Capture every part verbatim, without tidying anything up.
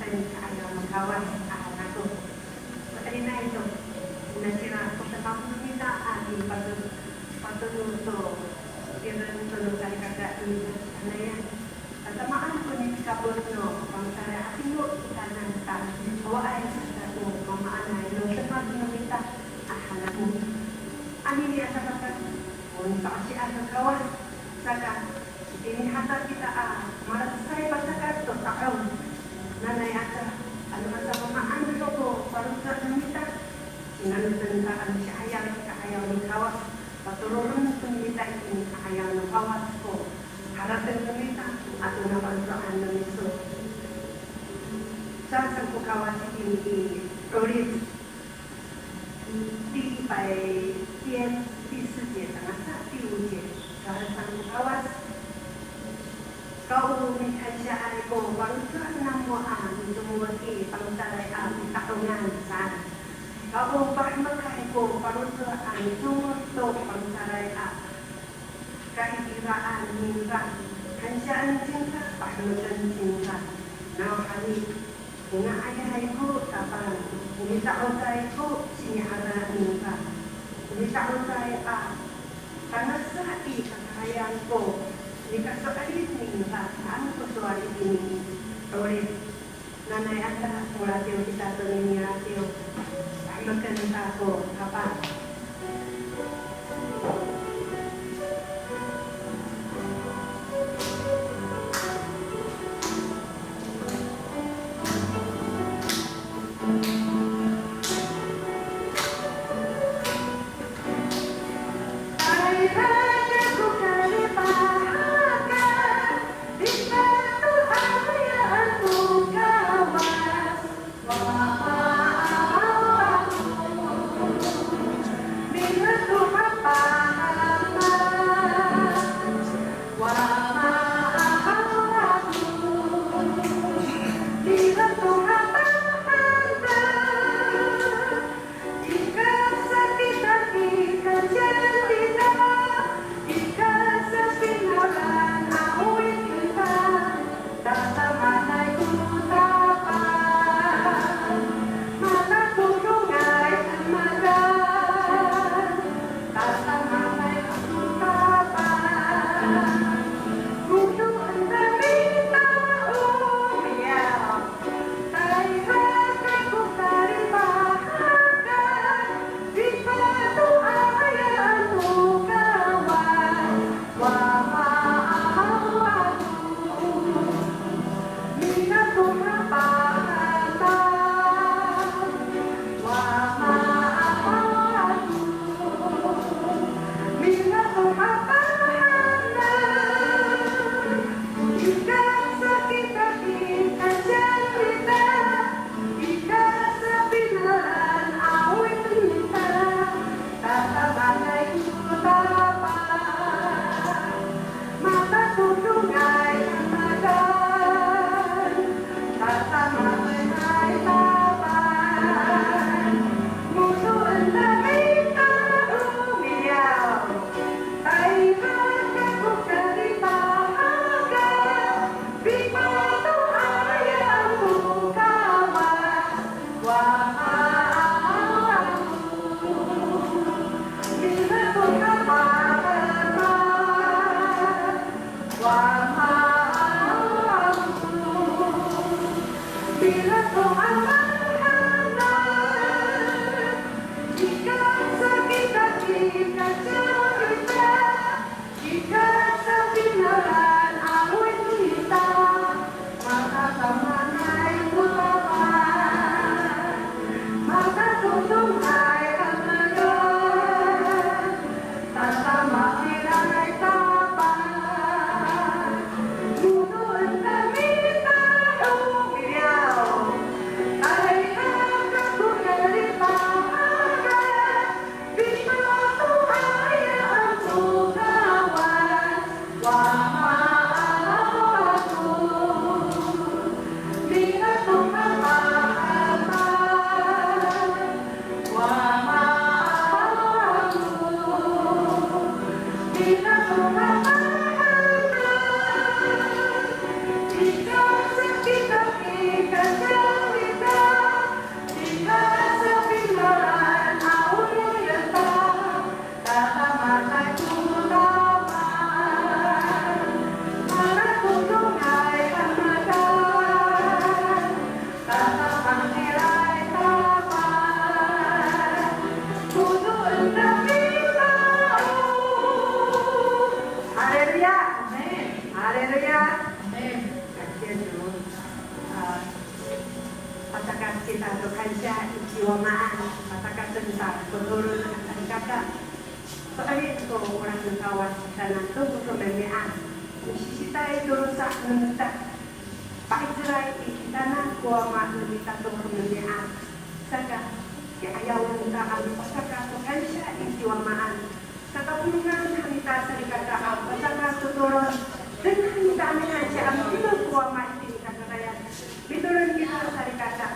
Ka'ayaw no Kawas a hanako. Sakaninay to, nasira ko sapapo no mita a mipato, patono to, tireng to no salikaka i, hananay. Tasamaan ko nikapot no Pangcah a tiro kitanan ta, awaay sa ko mamaanay no sapapo no mita a hanako. Anini a sapakat, o nisa'osian no Kawas, saka, itini haca kita a malacecay pasakat to ta'ong. Nanay aca, ano aca mamaan ho ko faloco' no mita, cinanoten ta ano si'ayaw i ka'ayaw no Kawas, patoroden to no mita itini ka'ayaw no Kawas ko harateng no mita ato nafaloco'an no miso. Saan ko Kawas itini i 'Olic 第一百篇第四节 tangasa 第五节, sowal sa ko Kawas. Ka o mikansiyaay ko faloco' namo a micomod i fangcalay a pita'ongan saan. Ka o pahemekay ko faloco' a micomod to fangcalay a kahitiraan ningra, kansiyaan cingra, pahemeken cingra. Nawhani, o nga'ayay ko Tapang, o mita'ocay ko sini'ada ningra, o mita'ocay a tangasa i kakahayan ko nikaso'elin ningra, saan ko sowal itini i 'Olic. Nanay aca, o latiw kita to nini latiw. Pahemeken ta ko Tapang. Haleluya. Amin. Akin no, a, pacakat kita to kansiya i ci Wamaan, pacakaten ta ko tolon a salikaka. So'elin ko olah no Kawas kitanan to ko romi'ami'ad. Misisitaay to losa' no mita. Pa'icelay i kitanan ko Wama no mita to romi'ami'ad. Saka, ki'ayawen ta a mipacakat to kansiya i ci Wamaan. Sakapolongan han ita salikaka a pacakat to tolon, dengan han ita a mikansiya a mapinang ko Wama itini i kakarayan. Mitolon kita salikaka.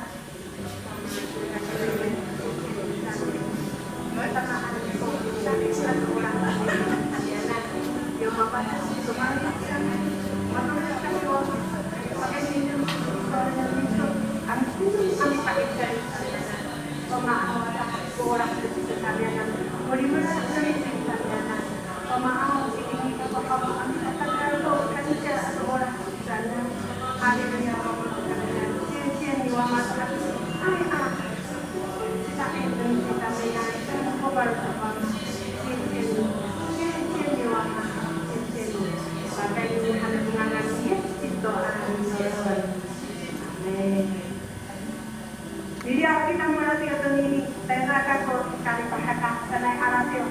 Amin. Liliyaw kita mira to nini, tayra kako kalipahak sanay a radiw.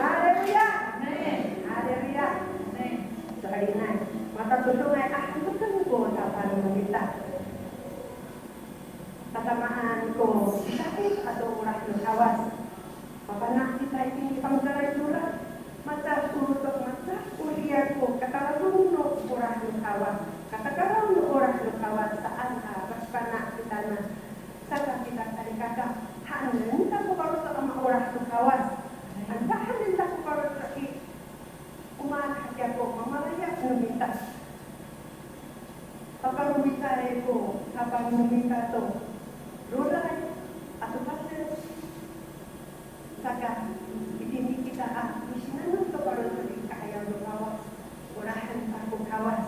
Haleluya. Amin. Haleluya. Amin. So'elinay, matatodongay a hemeken ko sapan no mita. Tatamaan ko sa'it ato olah no Kawas. Mafana' kita itini i fangcalay codad. Maca ko lotok, maca ko riyar ko katalodong no olah no Kawas. Katakaraw no olah no Kawas saan a masifana' kitanan. Saka kita salikaka, haenen ta ko faloco' a maolah no Kawas. Ano haenen ta ko faloco' i, o maan hakiya ko mamalayap no mita. Pakalowicay ko sapan no mita to roray ato pasel. Saka, itini kita a misinanom to faloco' i ka'ayaw no Kawas, olahen ta ko Kawas.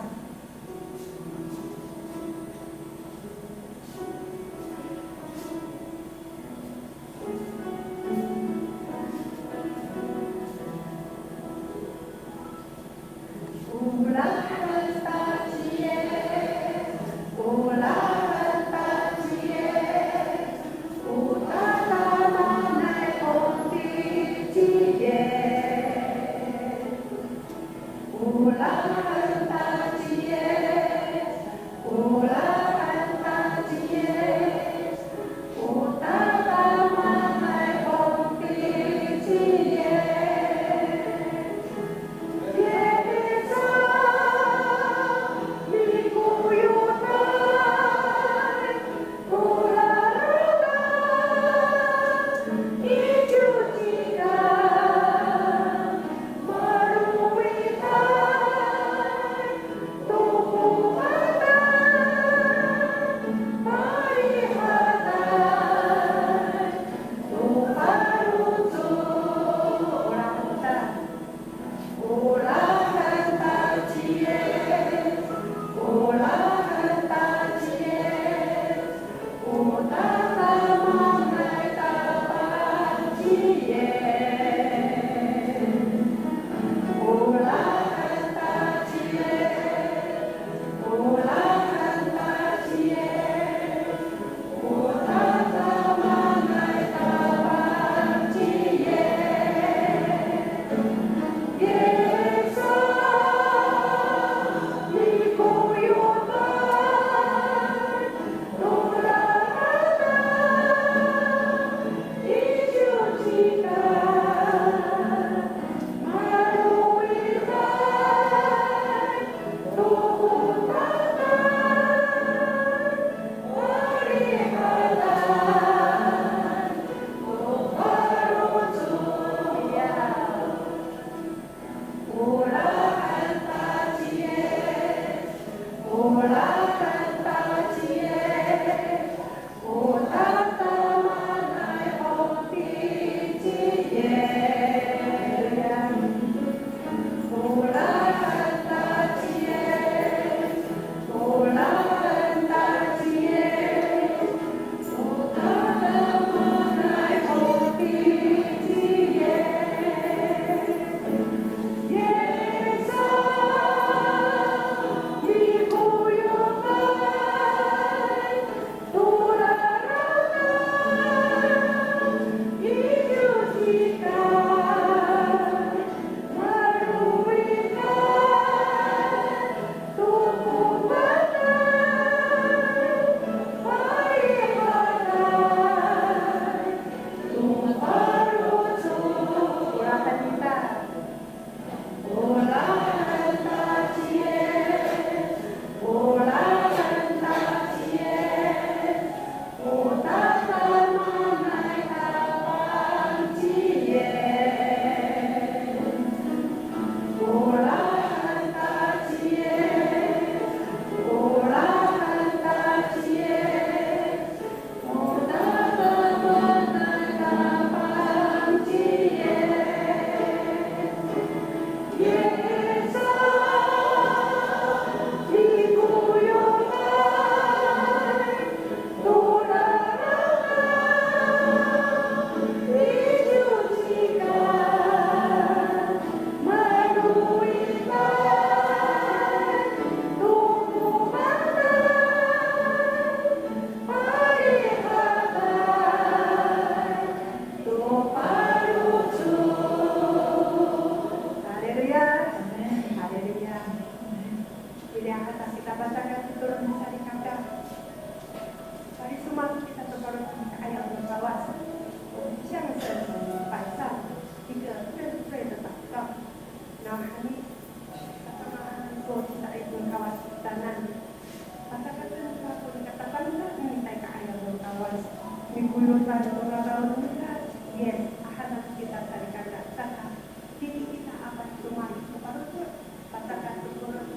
Ano paro no raraw no mita, yes, ahanan kita salikaka, saka, tini kita a pasomali ko faloco', pasaka to kora,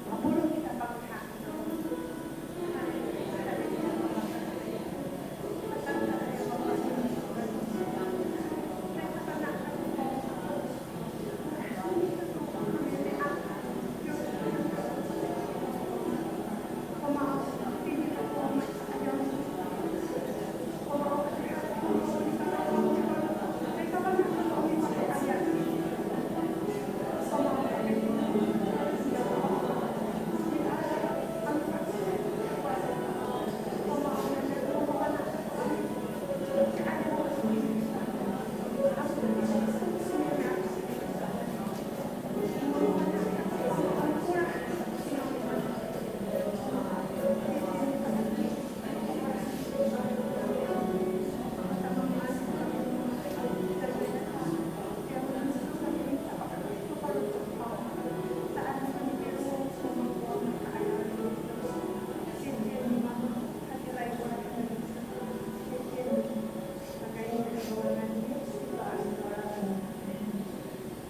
mapolong kita pangha.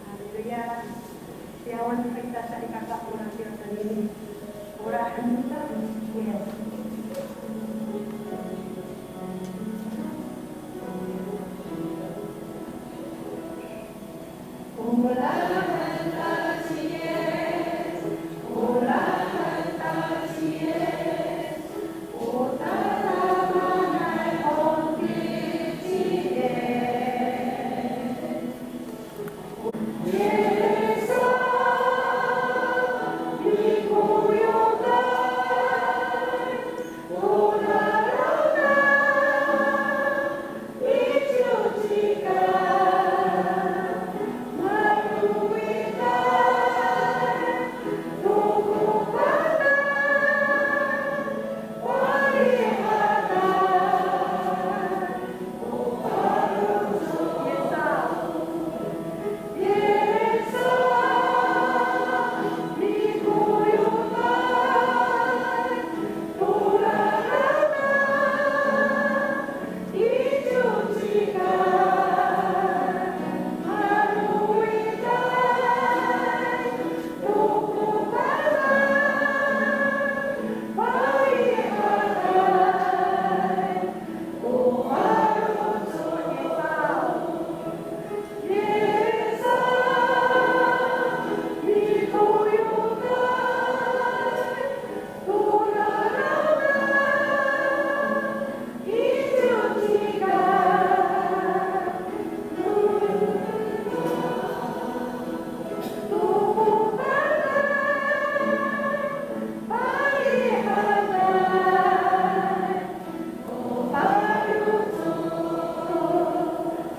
Haleluya. Tiyawen kita salikaka, ora kita tonini. Ora han kita. Yes.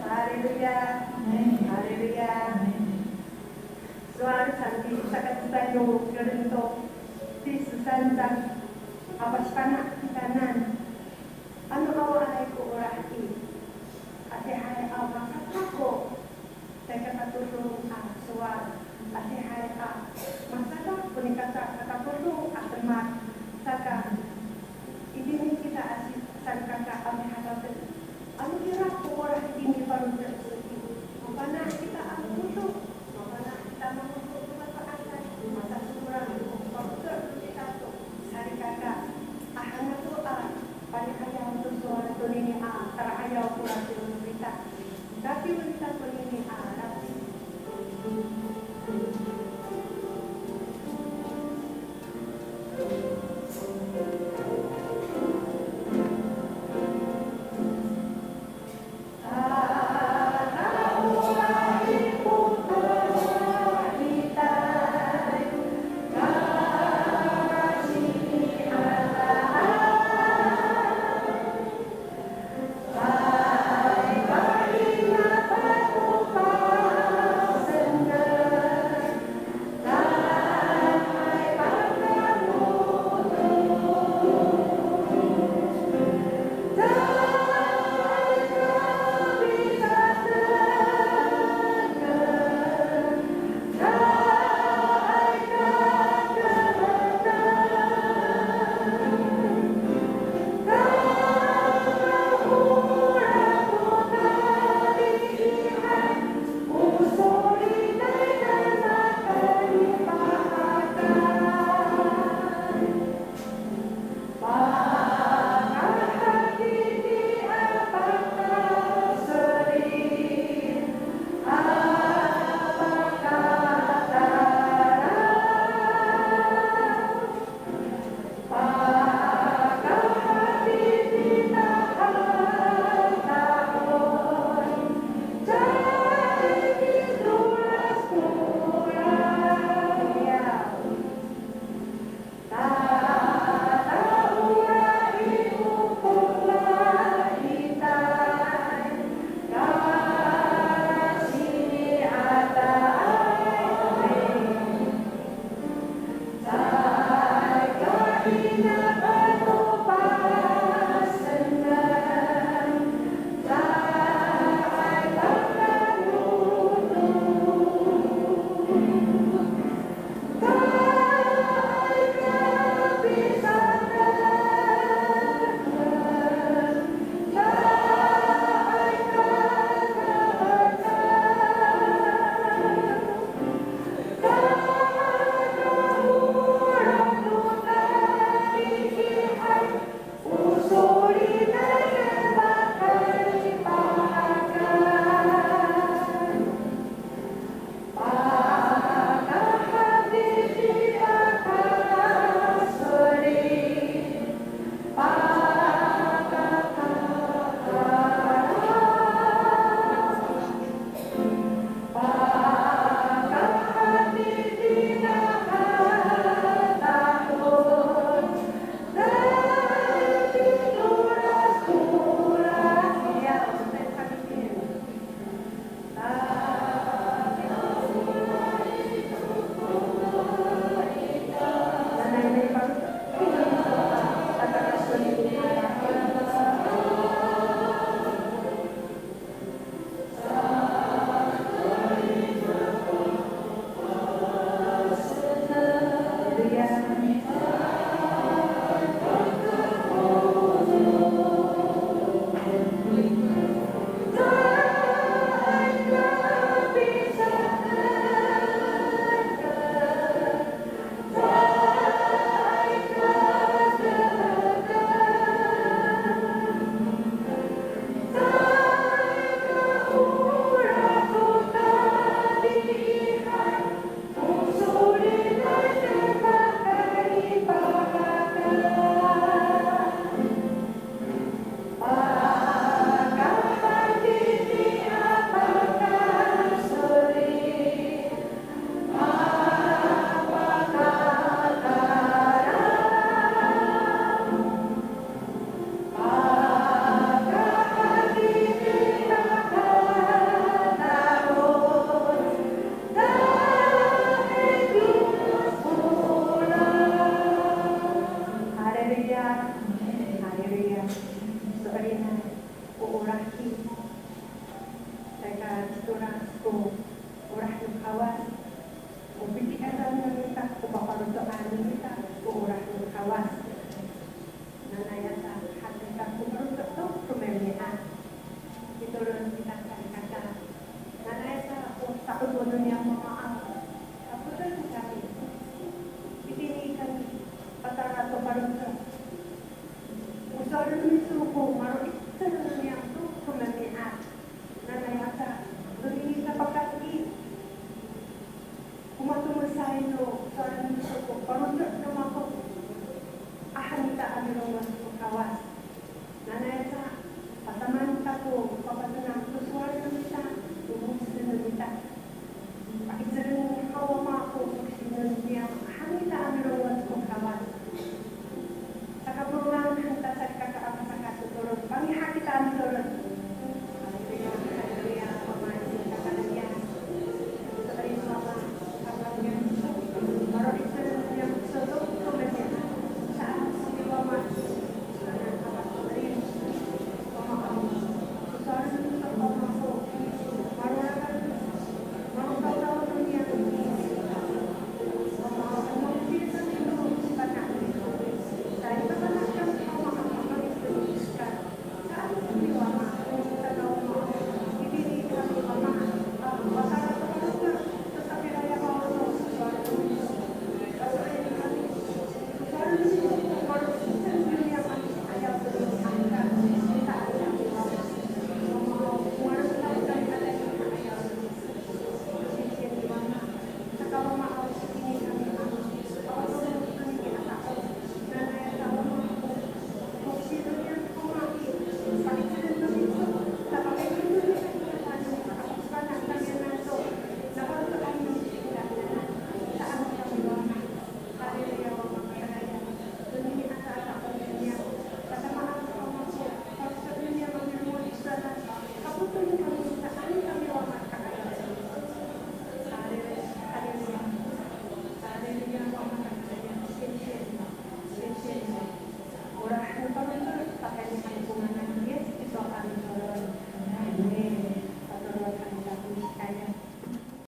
Haleluya. Haleluya. Sowal sa i saka cecay no Korinto, 第十三章, a pasifana' kitanan. Ano awaay ko olah i, adihay a masadak ko caay katatodong a sowal, adihay a masadak ko nika caay katatodong a demak, saka itini kita a si, salikaka a miharateng. Ano ira ko olah itini faloco' i, mafana' kita a modo', mafana' kita mamodo' to mato'asay, masasoran ko faloco' kita to salikaka. Ahan ako a pali'ayaw to sowal tonini a tala'ayaw ko radiw no mita. Radiw no mita tonini a radiw. Rina ko olah i, saka citolas ko olah no Kawas, o piti'eran no mita ko pafaloco'an no mita ko olah no Kawas. Nanay sa, hatira ko faloco' to romi'ami'ad. Mitolon kita salikaka. Nanay sa, o sa'opo no niyam a mamaaw, sapoten kami. Itini kami, patala to faloco'. O sowal no miso ko